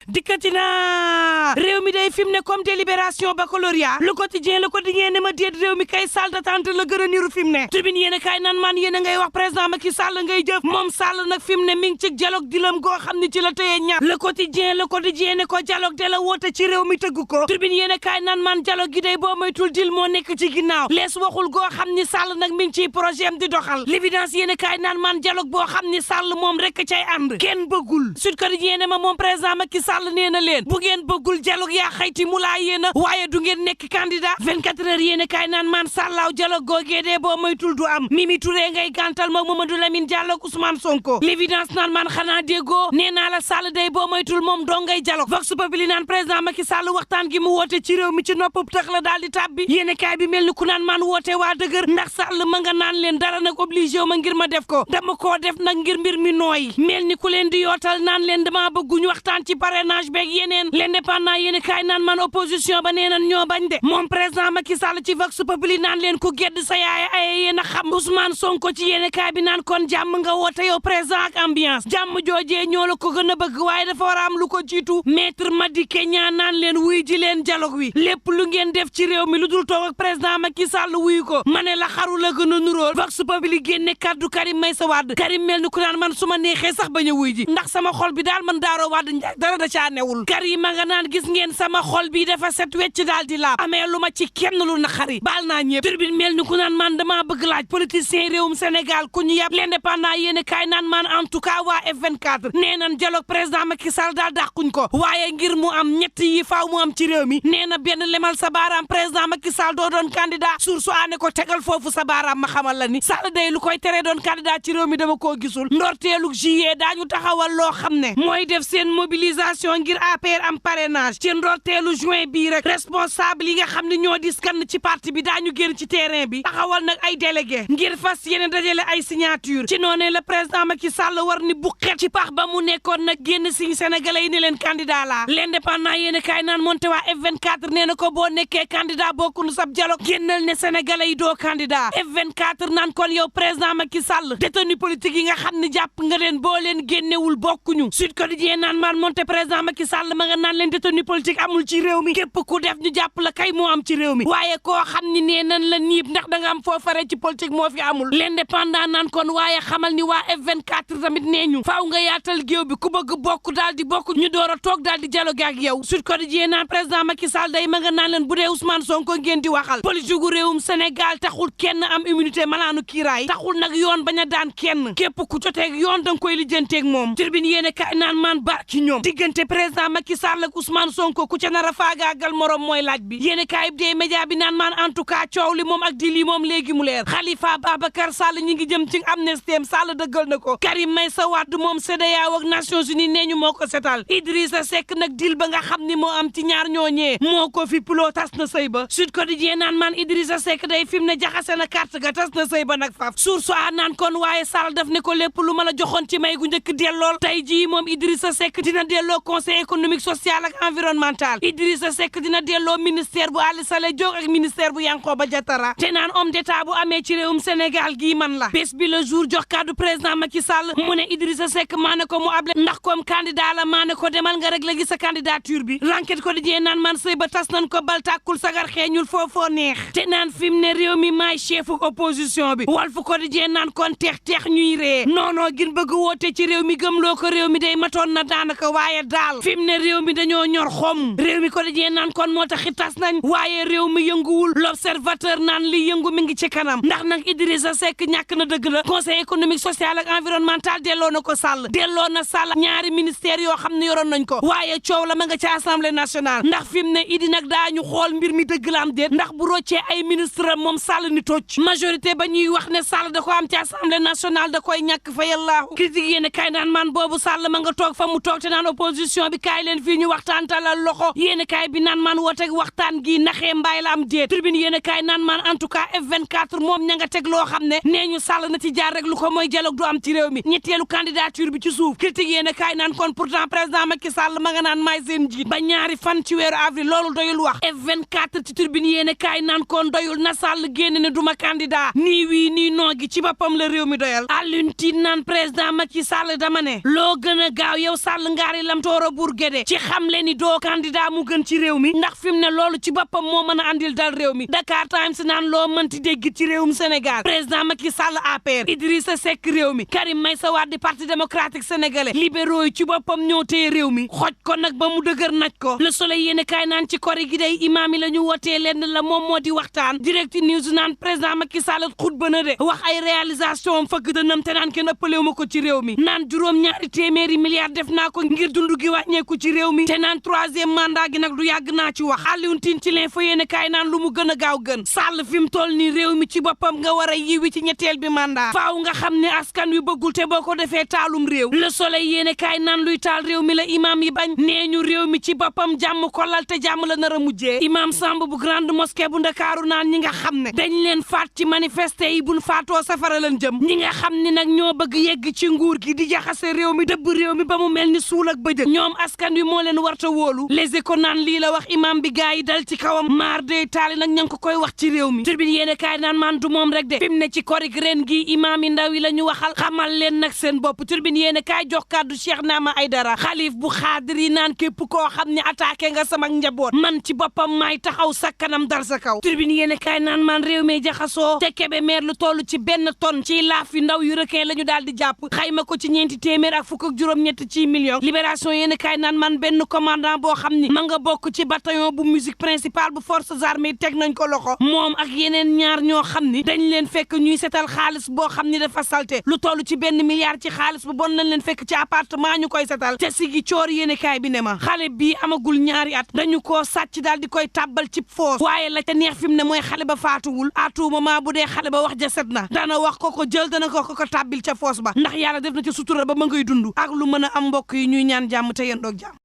dikkati na réew mi day fi mu ne comme délibération baccalauréat le quotidien ne ma déet réew mi kay salle d'attente la gën a niru fi mu ne tribune yéen a kaay naan maan yéen a ngay wax président Macky Sall ngay jëf moom Sall nag fi mu ne mi ngi ci dialogue dilam goo xam ni ci la tëye ñaar le quotidien ne ko dialogue de la woote ci réew mi tëgg ko tribune yéen a kaay naan maan dialogue gi day boo moytul dil moo nekk ci ginnaaw lees waxul goo xam ni Sall nag mi ngi ciy projet am di doxal l'évidence yéen a kaay naan maan dialogue boo xam ni Sall moom rek cay ànd kenn bëggul Sud Quotidien ne ma moom président Macky Sall nee na leen bu ngeen bëggul dialogue yaa xayti mu laa yéena waaye du ngeen nekk candidat 24 heures yéen a kaay naan maan sàllaaw dialogue googee dee boo moytul du am Mimi Touré ngay gàntal moom Mamadou Lamine Diallo ak Ousmane Sonko l'évidence naan maan xanaa déggoo nee naa la Sall day boo moytul moom doo ngay dialogue Vox Populi naan président Macky Sall waxtaan gi mu woote ci réew mi ci noppam tax la daal di tàbbi yéen a kaay bi mel ni ku naan maan woote waa dëgër ndax Sall ma nga naan leen dara nag obligé ma ngir ma def ko dama koo def nag ngir mbir mi nooy mel ni ku leen di yootal naan leen dama bëgguñu waxtaan ci parrainage beeg yeneen l'indépendant yéen a kaay naan man opposition ba nee nan ñoo bañ de moom président Macky Sall ci Vox Populi naan leen ku gedd sa yaay ay yéen a xam Ousmane Sonko ci yéen a kaay bi naan kon jàmm nga woote yow président ak ambiance jàmm joojee ñoo la ko gën a bëgg waaye dafa war a am lu ko jiitu maître Madické Niang naan leen wuy ji leen dialogue wi lépp lu ngeen def ci réew mi lu dul toog ak président Macky Sall wuyu ko ma ne la xaru la gën a nuróol Vox Populi génne kaddu Karim Meïssa Wade Karim mel ni ku naan man su ma neexee sax bañ a wuy ji ndax sama xol bi daal man Daaro Wade dara da caa newul Karim ma nga naan gis ngeen sama xol bi dafa set wecc daal di laab amee lu ma ci kenn lu naqari baal naa ñëpp turbine mel ni ku naan man dama bëgg laaj politicien réewum Sénégal ku ñu yàpp l'indépendant yéene kaay naan man en tout cas waa F24 nee nan dialogue président Macky Sall daal dàquñ ko waaye ngir mu am ñett yi faaw mu am ci réew mi nee na benn lemal sa baaraam président Macky Sall doo doon candidat source aane ko tegal foofu sa baaraam ma xamal la ni Sall day lu koy teree doon candidat ci réew mi dama koo gisul ndorteelug juillet daañu taxawal loo xam ne mooy def seen mobilisation ngir APR am parrainage ci ndorteelu juin bii rek responsable yi nga xam ne ñoo di scann ci parti bi daañu génn ci terrain bi taxawal nag ay délégué ngir fas yéene dajale ay signature ci noonee le président Macky Sall war ni bu xet ci pax ba mu nekkoon nag génn siñ sénégalais yi ne leen candidat la l'indépendant yéene kaay naan monté waa F24 nee na ko boo nekkee candidat bokkunu sab dialogue génnal ne sénégalais yi doo candidat F24 naan kon yow président Macky Sall détenu politique yi nga xam ne jàpp nga leen boo leen génnewul bokkuñu Sud Quotidien naan maan monté président Macky Sall ma nga naan leen détenu politique amul ci réew mi képp ku def ñu jàpp la kay moo am ci réew mi waaye koo xam ni nee nan la niib ndax da nga am foo fare ci politique moo fi amul l'indépendant naan kon waaye xamal ni waa F24 tamit nee ñu faaw nga yaatal géew bi ku bëgg bokk daal di bokk ñu door a toog daal di dialogue ak yow Sud Quotidien naan président Macky Sall day ma nga naan leen bu dee Ousmane Sonko ngeen di waxal politique gu réewum Sénégal taxul kenn am immunité malaanu kiiraay taxul nag yoon bañ a daan kenn képp ku joteeg yoon danga koy lijjanteeg moom Tribune yéene kaay naan maan baar ci ñoom diggante président Macky Sall ak Ousmane Sonko ku ca nar a faagaagal morom mooy laaj bi yéene kaay bi dee média bi naan maan en tout cas coow li moom ak di lii moom léegi mu leer Khalifa Babacar Sall ñi ngi jëm ci amnistie Sall dëggal na ko Karim Meïssa Wade moom CEDEAO ak Nations Unies nee ñu moo ko setal Idrissa Seck nag dil ba nga xam ni moo am ci ñaar ñooñee moo ko fi puloo tas na sëy ba Sud Quotidien naan maan Idrissa Seck day fi mu ne jaxase na carte ga tas na sëy ba nag faaf source a naan kon waaye Sall daf ne ko lépp lu ma la joxoon ci may gu njëkk dellool tey jii moom Idrissa Seck dina delloo conseil économique social ak environnemental Idrissa Seck dina delloo ministère bu Aly Saleh Diop ak ministère bu Yankhoba Diattara te naan homme d'état bu amee ci réewum Sénégal gii man la bés bi le jour jox kaddu président Macky Sall mu ne Idrissa Seck maa ne ko mu able ndax comme candidat la maa ne ko demal nga rek la gis sa candidature bi l'enquête quotidien naan man sëy ba tas nañ ko bal tàkkul sagar xeeñul foofoo neex te naan fi mu ne réew mi maay chefu opposition bi Walf Quotidien naan kon teex ñuy ree noonoo gin bëgg woote ci réew mi gëmloo ko réew mi day matoon na daanaka waaye daal fi mu ne réew mi dañoo ñor xom réew mi Quotidien naan kon moo tax tas nañ waaye réew mi yënguwul l'observateur naan li yëngu mi ngi ci kanam ndax nag Idrissa Seck ñàkk na dëgg la conseil économique social ak environnemental delloo na ko Sall delloo na Sall ñaari ministère yoo xam ne yoroon nañ ko waaye coow la ma nga ci assemblée nationale ndax fi mu ne Idi nag daañu xool mbir mi dëgg la am déet ndax bu roccee ay ministre moom Sall ni tocc majorité ba ñuy wax ne Sall da ko am ci assemblée nationale da koy ñàkk fa yàllaahu critique yéen kaay naan man boobu Sall ma nga toog fa mu toog te naan opposition bi kaay leen fii ñu waxtaan talal loxo yéen kaay bi naan man wooteeg waxtaan gi naxee mbaay la am déet tribune yéen kaay naan man en tout cas F24 moom ña nga teg loo xam ne nee ñu Sall na ci jaar rek lu ko mooy dialogue du am ci réew mi ñetteelu candidature bi ci suuf critique yéen kaay naan kon pourtant président Macky Sall ma nga naan maay seen njiit ba ñaari fan ci weeru avril loolu doyul wax F24 ci tribune yéen kaay naan kon doyul na Sall génn ne duma candidat nii wii nii noo gi ci boppam la réew mi doyal Alioune Tine naan président Macky Sall dama ne loo gën a gaaw yow Sall ngaari lam tooro Nioro Bourguédé ci xam le ni doo candidat mu gën ci réew mi ndax fi mu ne loolu ci boppam moo mën a andil dal réew mi Dakar Times naan loo mënti dégg ci réewum Sénégal président Macky Sall APR Idrissa Seck réew mi Karim Meïssa Wade parti démocratique sénégalais libéraux yi ci boppam ñoo téye réew mi xoj ko nag ba mu dëgër naj ko Le Soleil yéen kaay naan ci kori gi day imaam yi la ñu wootee lenn la moom moo di waxtaan Direct News naan président Macky Sall xutba na de wax ay réalisation am fëgg dënam te naan kenn ëppalewu ma ko ci réew mi naan juróom-ñaari téeméeri milliards def naa ko ngir dund gi wàññeeku ci réew mi te naan troisième mandat gi nag du yàgg naa ci wax Alioune Tine ci l'info yéen kaay naan lu mu gën a gaaw gën Sall fi mu toll ni réew mi ci boppam nga war a yiwi ci ñetteel bi mandat faaw nga xam ne askan wi bëggul te boo ko defee taalum réew Le Soleil yéen kaay naan luy taal réew mi la imaam yi bañ nee ñu réew mi ci boppam jàmm kolal te jàmm la nar a mujjee imaam Samb bu grande mosquée bu Ndakaaru naan ñi nga xam ne dañ leen faat ci manifester yi buñ faatoo safara lañ jëm ñi nga xam ne nag ñoo bëgg yegg ci nguur gi di jaxase réew mi dëbb réew mi ba mu mel ni suul ak bëjëg ñoom askan wi moo leen warta wóolu Les Échos naan lii la wax imaam bi gaa yi dal ci kawam maar day taali nag ña ngi ko koy wax ci réew mi Tribune yéen kaay naan man du moom rek de fi mu ne ci korik ren gi imaam yi ndaw yi la ñu waxal xamal leen nag seen bopp Tribune yéen kaay jox kàddu Cheikh Naama Aydara xalif bu xaadir yi naan képp koo xam ne attaqué nga sama njaboot man ci boppam maay taxaw sa kanam dal sa kaw Tribune yéen kaay naan man réew mi jaxasoo te Kébémer lu toll ci benn tonne ci laaf yu ndaw yu requin la ñu daal di jàpp xayma ko ci ñeenti téeméer ak fukk ak juróom-ñett ci millions Libération yéen kaay naan man benn commandant boo xam ni ma nga bokk ci bataillon bu musique principale bu forces armées teg nañ ko loxo moom ak yeneen ñaar ñoo xam ni dañ leen fekk ñuy setal xaalis boo xam ni dafa salte lu toll ci benn milliard ci xaalis bu bon lañ leen fekk ci appartement ñu koy setal te sigi coor yéen kaay bi ne ma xale bii amagul ñaari at dañu koo sàcc daal di koy tàbbal ci foos waaye la te neex fi mu ne mooy xale ba faatuwul à tout moment bu dee xale ba wax ja set na dana wax ko jël dana ko tàbbil ca foos ba ndax yàlla def na ci sutura ba ma ngay dund ak lu mën a am mbokk yi ñuy ñaan jàmm te yendoog jàmm